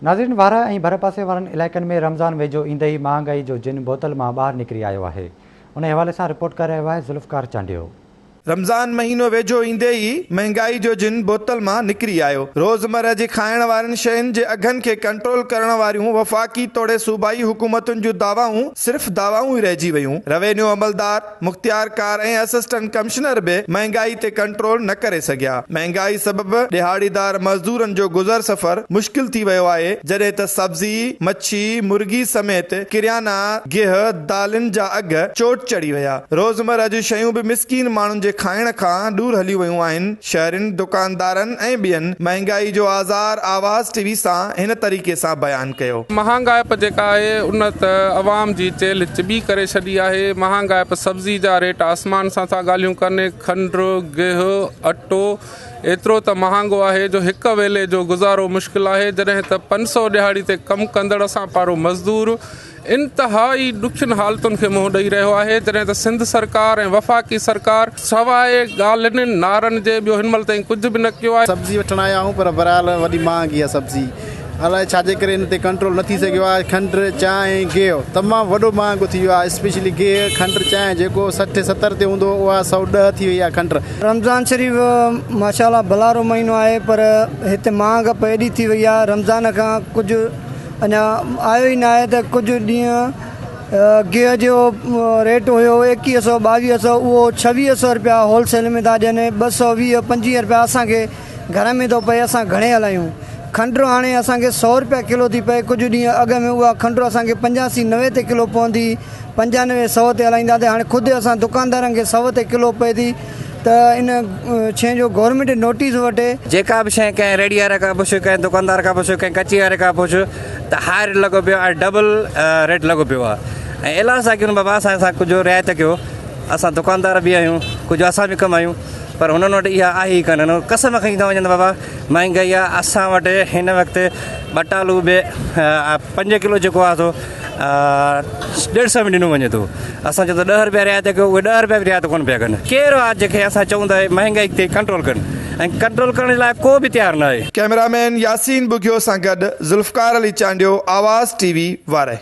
ناظرين وارهه ۽ ڀرپاسي وارن علائقن ۾ رمضان ويجهو ايندي ئي مهانگائي جو جن بوتل مان ٻاهر نڪري آيو آهي. انهي حوالي سان رپورٽ ڪري رهيو آهي ذوالفقار چانڊيو. رمضان مهينو ويجهو ايندي ئي مهنگائي جو جن بوتل مان نڪري آيو. روزمره جي کائڻ وارين شين جي اگهن کي ڪنٽرول ڪرڻ واريون وفاقي توڙي صوبائي حڪومتن جون دعوائون صرف دعوائون ئي رهجي ويون. روينيو عملدار، مختيارڪار ۽ اسسٽنٽ ڪمشنر به مهنگائي تي ڪنٽرول نه ڪري سگهيا. مهنگائي سبب ڏهاڙيدار مزدورن جو گذر سفر مشڪل ٿي ويو آهي، جڏهن ته سبزي، مڇي، مرغي سميت ڪريانا، گيهه، دالين جا اگهه چوٽ چڙهي ويا. روزمره جون شيون به مسڪين ماڻهن جي کائڻ کان ڏور هليون ويون آهن. شهرين، دڪاندارن ۽ ٻين مهنگائي جو آزار آواز ٽي وي سان هن طريقي سان بيان ڪيو. مهانگائپ جيڪا آهي ان ته عوام جي چيلهه چٻي ڪري ڇڏي آهي، مهانگائپ سبزي جا ريٽ آسمان سان ٿا ڳالهيون ڪن، کنڊ، گيهه، اٽو ايترو ته مهانگو آهي جو هڪ ويلي جو گذارو مشڪل آهي، جڏهن ته 500 ڏهاڙي تي ڪم ڪندڙ اسان پارو مزدور انتهائي ڏکين حالتن کي منهن ڏئي رهيو آهي جڏهن ته سنڌ سرڪار ۽ وفاقي سرڪار سواء ڳالهين نعرن جي ٻيو هن مهل تائين ڪجهه به نه ڪيو آهي. سبزي وٺڻ آيا آهيون پر بهرحال وڏي مهانگي آهي سبزي الائي ڇا جي ڪري ان تي ڪنٽرول نه ٿي سگهيو آهي کنڊ چانهه گيهه تمام وڏو مهانگو ٿي ويو آهي اسپيشلي گيهه کنڊ چانهه جيڪو 60 70 تي هوندو هو اها 110 ٿي وئي آهي کنڊ. رمضان شريف ماشاء الله ڀلارو مهينو آهي پر هتي مهانگپ ايڏي ٿي وئي آهي رمضان کان ڪجهه اڃا آيو ئي ناهي ته ڪجهه ڏينهن گيهه جو ريٽ هيو ايڪيهه سو ٻاويهه سو اهو ڇويهه سو روپيا هول سيل ۾ ٿا ڏين 220 25 روپيا اسان کي گهر ۾ ٿو پئي اسان گهڻي هلايون کنڊ هاڻي اسان کي سو روپيا ڪلو ٿي پئي ڪجهه ڏينهن اڳ ۾ اها کنڊ اسان کي 85 90 تي ڪلو پوندي 95 سو تي هلائينداسين هاڻي خود اسان دڪاندارن کي سو تي ڪلو پئي ٿي ته ان شيء جو گورنمينٽ نوٽيس وٺي. جيڪا به شيء ڪنهن ريڙهي واري کان پڇ، ڪنهن دڪاندار کان پڇ، ڪنهن ڪچي واري کان پڇ ته هاء ريٽ لڳو پيو آهي ۽ ڊبل ريٽ لڳو پيو آهي ۽ اعلان سان ڪيون بابا اسان سان ڪجهه رعايت ڪيو اسان دڪاندار به آهيون ڪجهه اسان به ڪمايون پر هنن وٽ اها آهي ئي ڪانه قسم کڻي ٿا وڃن ته بابا مهانگائي آهي اسان وٽ هن وقت ٻٽالو به 5 ڪلو جيڪو آهي سو ڏيڍ سئو ۾ ڏنو وڃي ٿو اسان چئون ٿا ڏهه روپيا رعايت ڪيو اهي ڏهه روپيا به رعايت ڪونه پيا ڪن ڪير آهي جنهن کي اسان چئون ته مهانگائي تي ڪنٽرول ڪن ۽ ڪنٽرول ڪرڻ جي لاء ڪو به تيار نه آهي. ڪئميرا مين ياسين ٻگهيو سان گڏ ذوالفقار علي چانڊيو، آواز ٽي وي، وارهه.